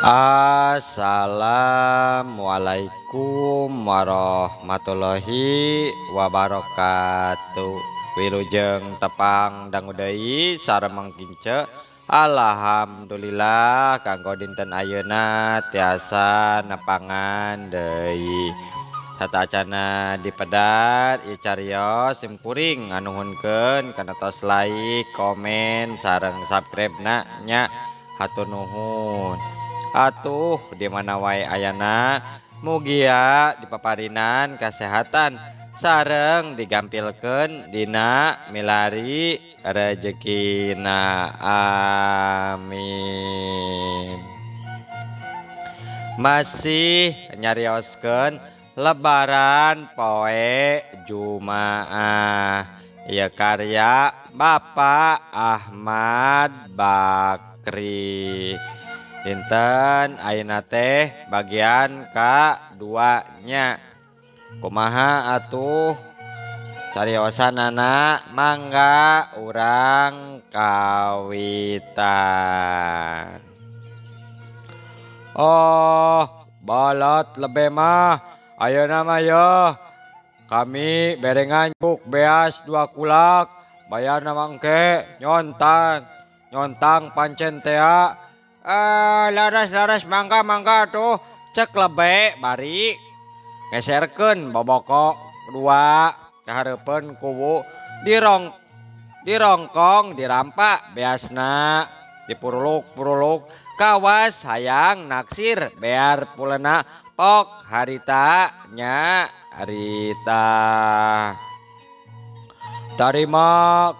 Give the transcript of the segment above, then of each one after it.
Assalamualaikum warahmatullahi wabarakatuh. Wilujeng tepang dangu deui sareng kince. Alhamdulillah kanggo dinten ayeuna tiasa nepangan deui. Satacana dipedar ieu carios sim kuring nganuhunkeun kana tos like, komen, sareng subscribe na nya. Hatur nuhun. Atuh di mana wae ayana mugia dipaparinan kasehatan sareng digampilkeun dina milari rejekina, amin. Masih nyarioskeun lebaran poe Jumaah ieu karya Bapak Ahmad Bakri. Dinten ayeuna teh bagian ka-2-nya. Kumaha atuh cariosanana, mangga urang kawitan. Oh, bolot lebe mah ayeuna mah yeuh. Kami bere nganjuk beas 2 kulak, bayarna mangke nyontan, nyontang pancen tea. Laras-laras mangga-mangga tuh cek lebe bari ngeserkeun boboko 2 kahareupeun kuwu dirongkong dirampak beasna dipuruluk-puruluk kawas hayang naksir bear pulena pok harita nya harita. Tarima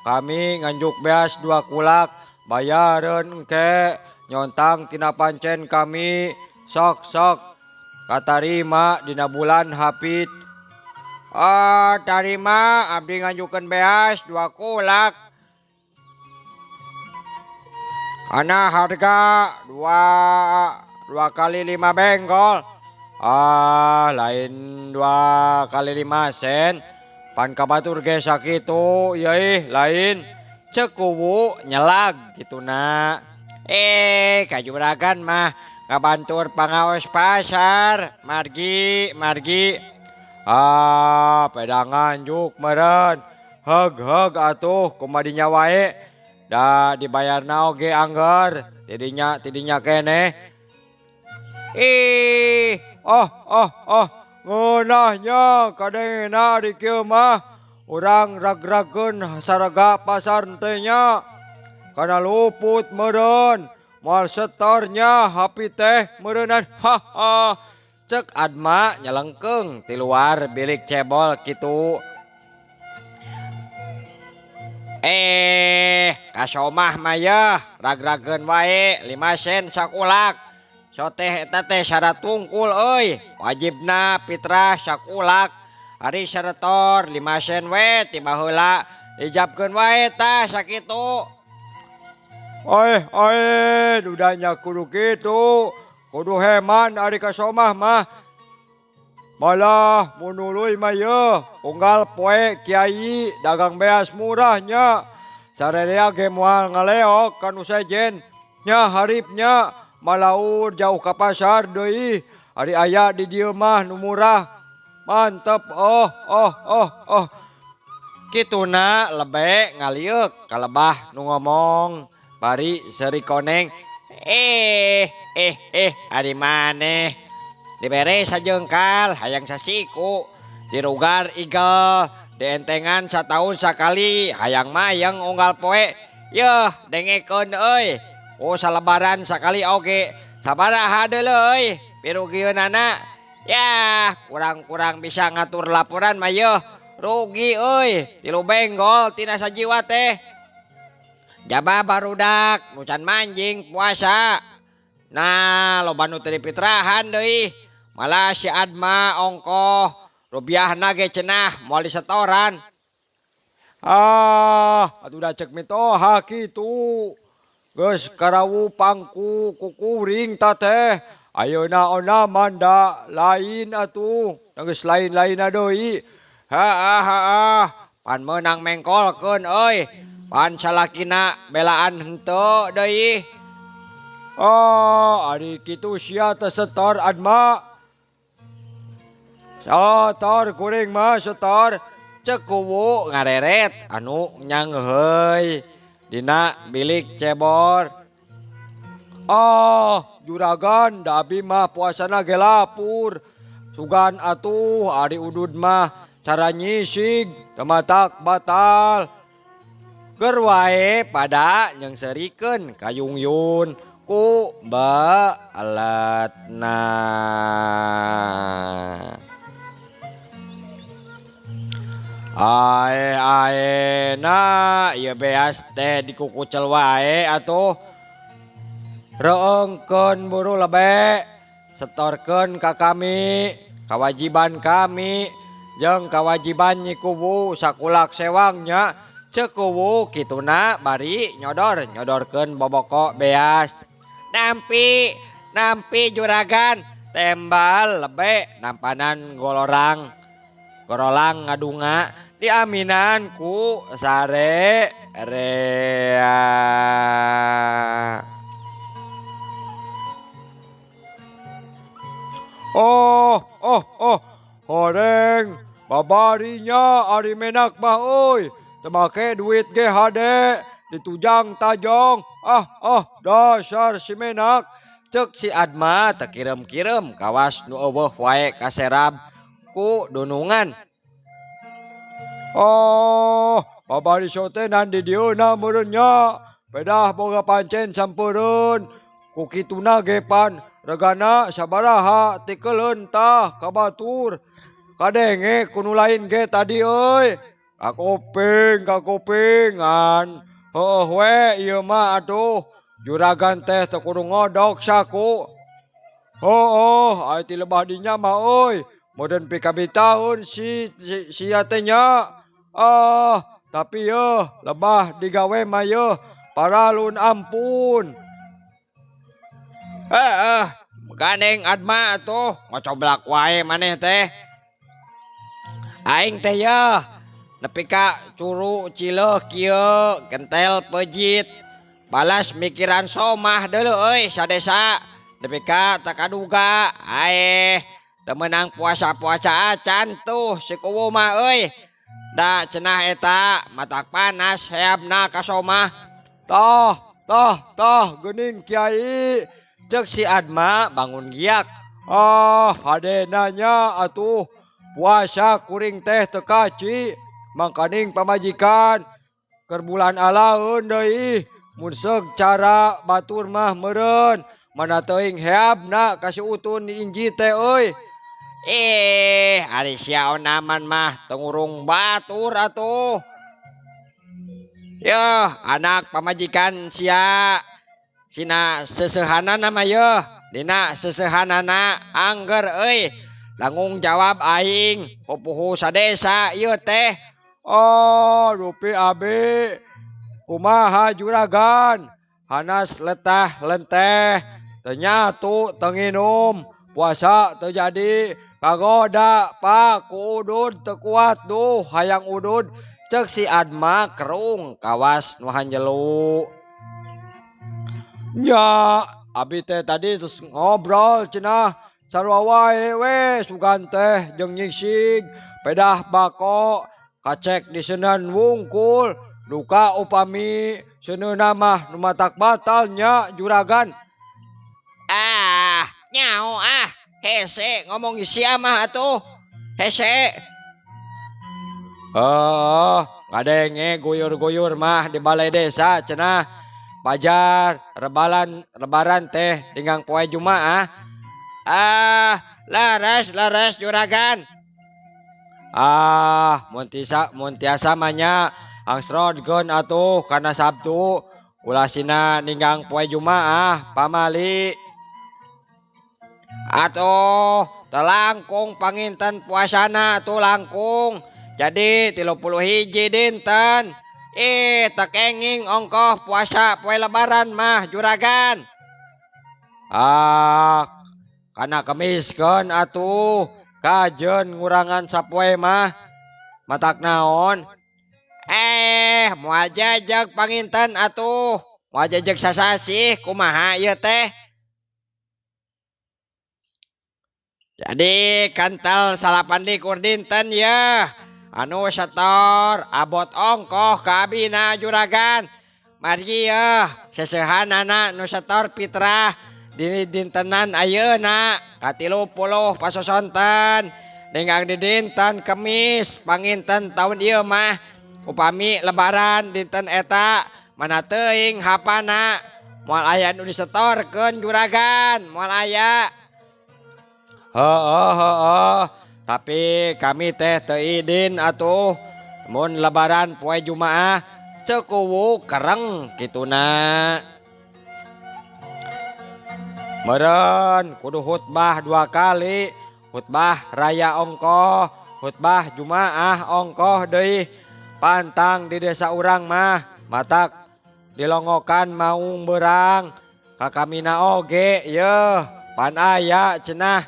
kami nganjuk beas 2 kulak bayareun engke nyontang tina pancen kami sok-sok katarima dina bulan hapit. Oh, tarima abdi nganjukeun beas 2 kulak. Ana harga 2 kali 5 benggol. Ah, lain 2 kali 5 sen. Pan kabatur ge sakitu ieu ih lain. Cek kuwu nyelag kituna. Kajuragan mah kabantur pangaos pasar. Margi, margi. Ah, pedangan juk meureun. Heug-heug atuh kumadinya wae. Da dibayarna oge angger. Tidinya, tidinya keneh. Ih, oh, oh, oh. Ngeunahnya kadengena di kieu mah. Urang rag-ragkeun saraga pasar teh nya. Kana luput meureun, moal setornya hapi teh meureunan. Haha. Cek Adma nyelengkeung ti luar bilik cebol kitu. Kasomah mah yeuh rag-ragkeun wae 5 sen sakulak. Soteh eta teh syarat tungkul euy, wajibna fitrah sakulak. Ari seretor 5 sen we ti baheula ijabkeun wae tah sakitu. Oeh, oeh, dudanya kudu kitu. Kudu heman ari kasomah mah. Malah munuluy mah yeuh, unggal poe kiai dagang beas murahnya. Sarerea ge moal ngaleok kanu sejen nya haripnya malaur jauh ka pasar deui. Ari aya di dieu mah nu murah. Mantep, oh, oh, oh, oh. Kituna lebe ngalieuk kalebah nu ngomong. Bari seri koneng. Ari maneh dibere sajengkal hayang sasiku dirugar igel dientengan satahun sakali hayang mayang unggal poe yeuh dengekeun euy. Oh, salebaran sakali oge sabaraha deuleu euy pirugieunana. Yah, kurang-kurang bisa ngatur laporan mah yeuh rugi euy 3 benggol tina sajiwa teh. Jaba barudak nu can manjing puasa. Nah, loba nu teu dipitrahan deui. Malah si Adma ongkoh rupiahna ge cenah moal disetoran. Ah, atuh da cek mitoha kitu. Geus karawu pangku kukuring ta teh. Ayeuna onaman da lain atuh. Geus lain-lainna deui. Heeh heeh, pan meunang mengkolkeun euy. Pan salakina belaan henteu deui. Ah, ari kitu sia teh setor Adma. Setor kuring mah setor. Cek kuwu ngareret anu nyangheuy dina bilik cebor. Ah, juragan da abi mah puasana ge lapur. Sugan atuh ari udud mah cara nyisig teu matak batal. Keur wae pada nyengserikeun ka Yungyun ku beletna. Ae ae na ieu beas teh dikukucel wae atuh. Reungkeun buru lebe, setorkeun ka kami, kawajiban kami jeung kawajiban Nyi Kuwu sakulak sewangnya. Ceuk kuwu kituna bari nyodor nyodorkeun boboko beas. Nampi nampi juragan, tembal lebe nampanan golorang. Gorolang ngadunga diaminan ku sare rea. Oh, oh, oh, horeng babarinya ari menak mah euy. Teu make duit ge hade ditujang tajong. Ah, ah, dasar si menak. Ceuk si Adma teu kirem-kirem kawas nu eueuh wae kaserab ku dunungan. Oh, babari sotenan di dieuna meureun nya. Pedah boga pancen sampeureun. Ku kituna ge pan regana sabaraha tikeleun tah ka batur. Kadenge ku nu lain ge tadi euy. Kakuping, kakupingan. Heueuh we ieu mah atuh. Juragan teh teu kudu ngodok saku. Heueuh, ai ti lebah dinya mah euy. Modern pikabitaun si sia teh nya. Ah, tapi yeuh lebah digawe mah yeuh paralun ampun. Heeh, gandeng Adma atuh ngocoblak wae maneh teh. Aing teh yeuh nepi ka curu cileuh kieu gentel pejit. Balas mikiran somah deuleu euy sadesa nepi ka takaduga aeh teu meunang puasa-puasa acan tuh si kuwu mah euy. Da cenah eta matak panas heabna ka somah. Tah, tah, tah geuning kiai. Ceuk si Adma bangun giak. Ah, hadena nya atuh puasa kuring teh teu kaci. Mangkaning pamajikan keur bulan alaeun deui. Mun seug cara batur mah meureun. Mana teuing heabna ka si Utun diinji teh euy. Ari sia onaman mah teu ngurung batur atuh. Yeuh, anak pamajikan sia sina seseuhanana mah yeuh. Dina seseuhanana angger euy. Tanggung jawab aing pupuhu sadesa ieu teh. Oh, rupi abi. Kumaha juragan? Hanas letah lenteh, teu nyatu teu nginum, puasa teu jadi. Kagoda pak ku udud teu kuat duh hayang udud. Ceuk si Adma kerung kawas nu hanjelu. Nya, abi teh tadi terus ngobrol cenah sarua wae we sugan teh jeung nyingsig pedah bako kacek di seunan wungkul duka upami seuneuna mah nu matak batal nya juragan. Ah, nyao ah, hese ngomong sia mah atuh. Hese. Oh, ngadenge guyur-guyur mah di balai desa cenah. Pajar rebalan lebaran teh tinggang poe Jumaah. Ah, laras laras juragan. Ah, mun tisa mun tiasa mah nya angsrodkeun atuh kana Sabtu. Ulah sina ninggang poe Jumaah pamali. Atuh telangkung panginten puasana tuh langkung. Jadi 31 dinten. Tekenging ongkoh puasa poe lebaran mah juragan. Ah, kana kemiskeun atuh kajeun ngurangan sapoe mah. Matak naon? Moal jejeg panginten atuh. Moal jejeg sasasih kumaha ieu teh? Jadi kental 28 dinten ya. Anu setor abot ongkoh ka abina juragan. Margi yeuh sesehanana nu setor fitrah di dintenan ayeuna ka 30 pasosonten. Ninggang di dinten Kemis panginten taun ieu mah upami lebaran dinten eta mana teuing hapana moal aya nu disetorkeun juragan, moal aya. Heeh heeh, tapi kami teh teu idin atuh mun lebaran poe Jumaah ceu kuwu kereng kituna. Meureun kudu khutbah 2 kali, khutbah raya ongkoh, khutbah Jumaah ongkoh deui. Pantang di desa urang mah matak dilongokan maung berang kakamina oge yeuh pan aya cenah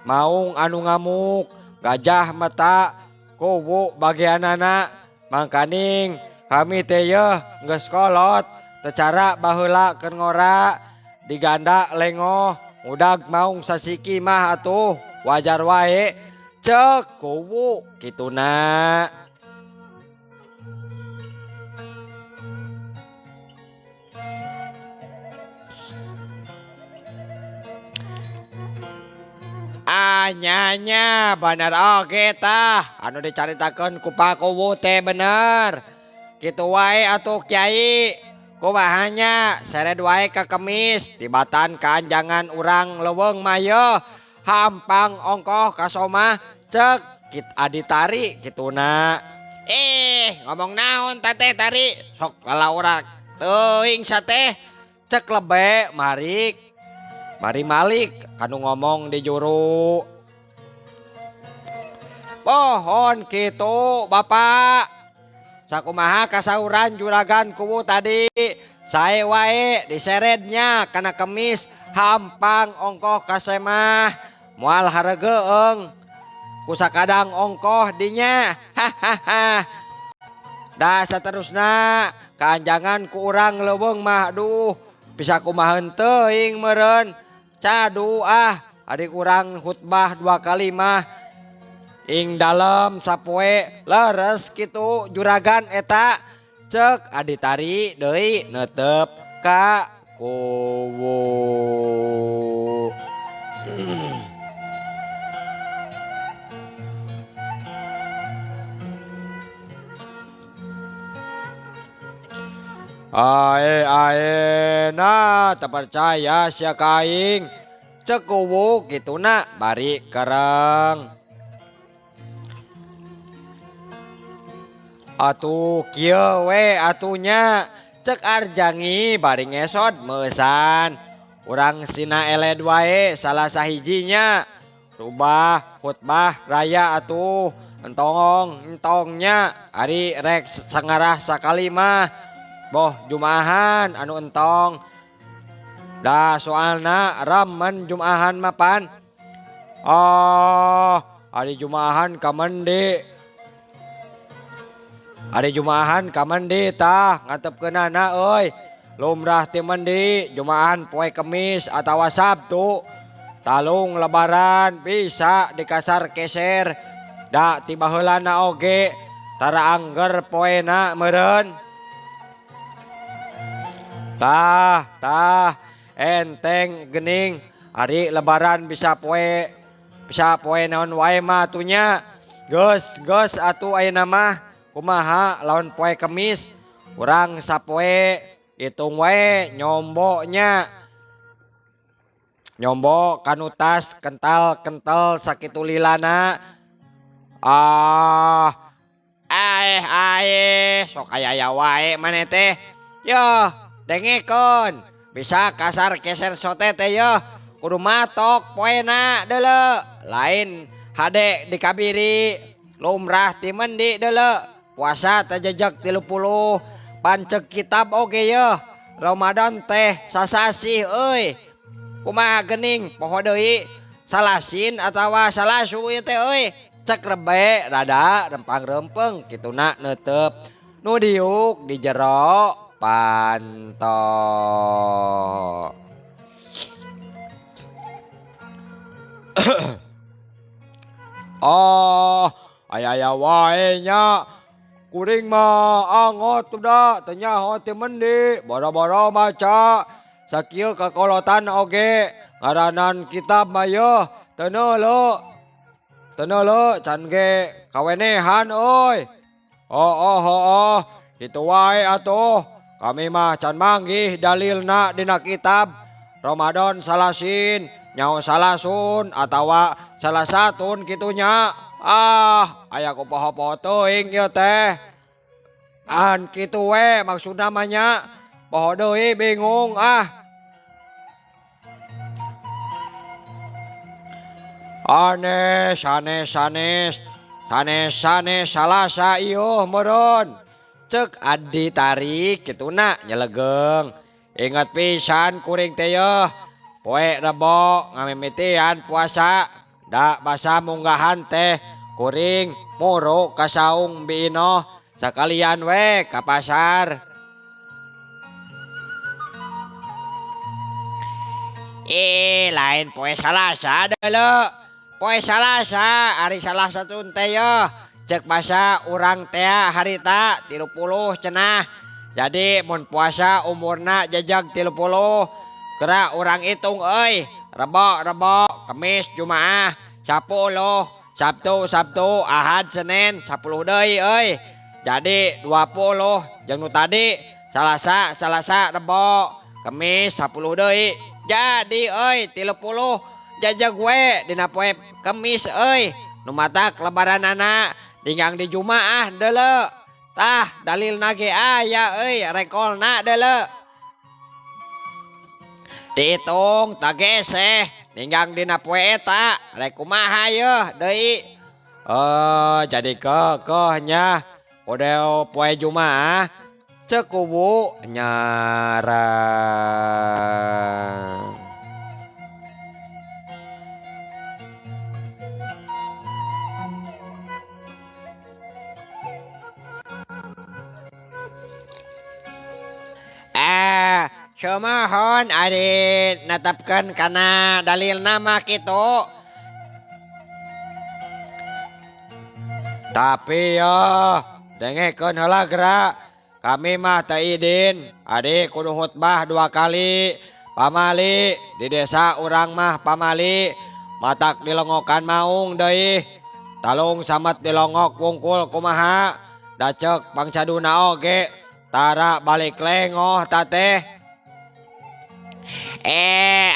maung anu ngamuk gajah mata kuwu bagianana. Mangkaning kami teh yeuh geus kolot tecara baheula keur ngora diganda lengoh udag maung sasiki mah atuh wajar wae ceuk kuwu kituna. Anyanya bener oge tah anu dicaritakeun ku Pak Kuwu teh bener. Kitu wae atuh Kyai. Kumaha nya sered wae ka Kemis tibatan kaanjangan urang leuweung mah yeuh hampang ongkoh ka somah ceuk kit adi tari kituna. Ngomong naon tah teh tari sok lalaurak teuing sateh cek lebe marik. Mari Malik kanu ngomong di juru. Pohon kitu Bapak. Sakumaha kasauran juragan kuwu tadi. Sae wae diserednya kana Kemis hampang ongkoh kasemah moal haregeung. Kusakadang ongkoh dinya. Hahaha. Da saterusna kaanjangan ku urang leuweung mah duh bisa kumaha teuing meureun. Cadu ah adik urang khutbah 2 kali mah ing dalem sapoe leres kitu juragan eta cek adi tari deui neuteup ka kuwu. Ae ae na tak percaya sia ka aing cek kuwu kituna bari kereng. Atuh kieu we atunya cek Arjangi bari ngesot meusan. Urang sina eled wae salah sahijinya. Rubah khutbah raya atuh entong entongnya ari rek sangarah sakali mah. Boh Jumaahan anu entong. Dah soalna ramen Jumaahan mapan. Oh, ari Jumaahan ka mendi. Ari Jumaahan ka mendi tah ngatepkeunana euy. Lumrah ti mendi Jumaahan poe Kemis atawa Sabtu. Talung lebaran bisa dikasar keser. Da ti baheulana oge tara angger poena meureun. Tah, tah, enteng gening ari lebaran bisa poe naon wae mah atunya. Geus, geus atuh ayeuna mah kumaha lawan poe Kemis urang sapoe hitung wae nyomboknya. Nyombo kanu tas kental-kental sakitu lilana. Ah, aeh aeh sok aya wae maneh teh. Yoh, dengekeun bisa kasar keser sote teh yoh. Kudu matok poena deuleu lain hade dikabiri lumrah ti mendi deuleu puasa teh jejeg 30 panceg kitab oge yeuh Ramadan teh sasasih euy kumaha geuning poho deui salasin atawa salasu ieu teh euy cek rebe rada rempang-rempeng kituna neuteup nu diuk di jero panto. Oh, aya-aya wae nya. Kuring mah angot udah teu nyaho ti mendi, boro-boro maca. Sakieu kakolotan oge ngaranan kitab mah yeuh teu neuleu. Teu neuleu can ge kawenehan euy. Oh, oh, kitu wae atuh. Kami mah can manggih dalilna dina kitab. Ramadan salasin, nyaho salasun atawa salasatun kitunya. Ah, aya ku poho-poho teuing ieu teh. An kitu we maksudna mah nya. Poho deui bingung ah. Anes, sanes, sanes. Sanes, sanes, salasa ieuh meureun. Cek adi tarik kituna nyelegeng. Ingat pisan kuring teh yeuh. Poe Rebo ngamimitian puasa. Da basa munggahan teh kuring muru ka saung Bi Inoh sakalian we ka pasar. Ih, lain poe Salasa deuleu. Poe Salasa ari salah satun teh yeuh. Cek basa urang tea harita 30 cenah. Jadi mun puasa umurna jejeg 30 geura urang hitung euy. Rebo, Rebo, Kemis, Jumaah, 10, Sabtu, Sabtu, Ahad, Senin, 10 deui euy. Jadi 20 jeung nu tadi Salasa, Salasa, Rebo, Kemis 10 deui. Jadi euy 30 jejeg we dina poe Kemis euy. Nu matak lebaranana dinggang di Jumaah deuleu. Tah dalilna ge aya euy rekolna deuleu. Dihitung tageseh ninggang dina poe eta rek kumaha yeuh deui. Oh, jadi kekeh nya kudu poe Jumaah cek kubu nyarang. Sumohon ari netepkeun kana dalil nama kitu. Tapi yo dengekeun heula geura. Kami mah teu idin, adi kudu khutbah 2 kali. Pamali di desa urang mah pamali matak dilongokan maung deui. Talung samet dilongok wungkul kumaha. Dacek pangsaduna oge tara balik lengoh tateh.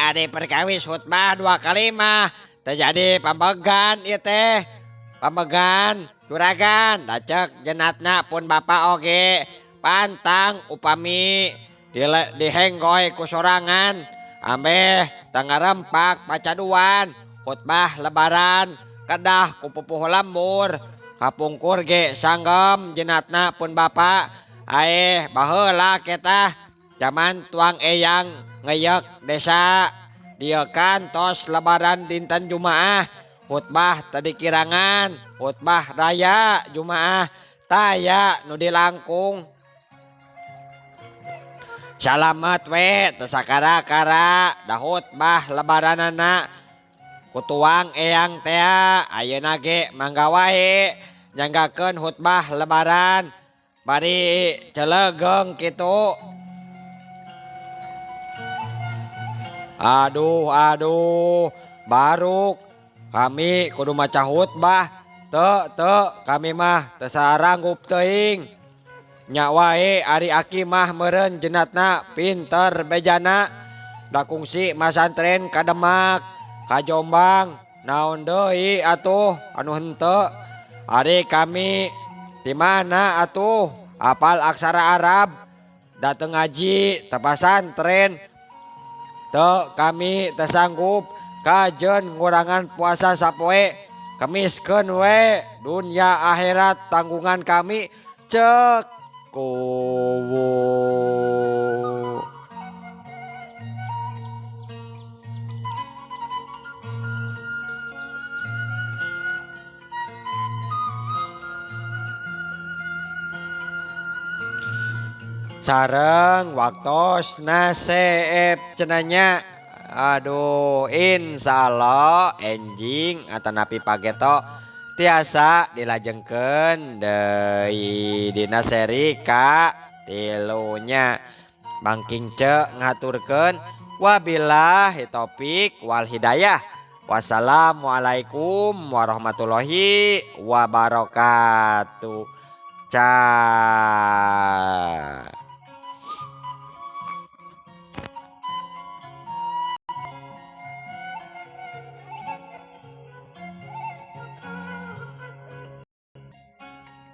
Adi perkawis khutbah 2 kali mah terjadi pambegan ieu teh. Pambegan juragan dacek jenatna pun bapak oge pantang upami dihenggoy ku sorangan ambeh tangarempak pacaduan khutbah lebaran kedah ku pupuh lembur kapungkur ge sanggem jenatna pun bapak aeh baheula ketah zaman tuang eyang ngeyek desa dieu kan tos lebaran dinten Jumaah khutbah tadi kirangan khutbah raya Jumaah taya nu dilangkung. Salamet we teu sakara-kara da khutbah lebaranana kutuang eyang tea ayeuna ge mangga wae nyanggakeun khutbah lebaran bari celegeng kitu. Aduh, aduh, baruk kami kudu maca khutbah. Teu, teu, kami mah teu saranggup teuing. Nya wae ari aki mah meureun jenatna pinter bejana. Da kungsi masantren ka Demak, ka Jombang, naon deui atuh anu henteu. Ari kami di mana atuh apal aksara Arab, da teu ngaji teu pasantren. Teu kami teu sanggup kajen ngurangan puasa sapoe. Kemiskeun we dunia akhirat tanggungan kami cek kuwu. Sareng waktos naseep cenanya. Aduh, insyaallah enjing atanapi pageto tiasa dilajengkeun deui dina seri ka tilunya. Bangking ce ngaturkeun wabillahi taufik wal hidayah. Wassalamualaikum warahmatullahi wabarakatuh. Cah.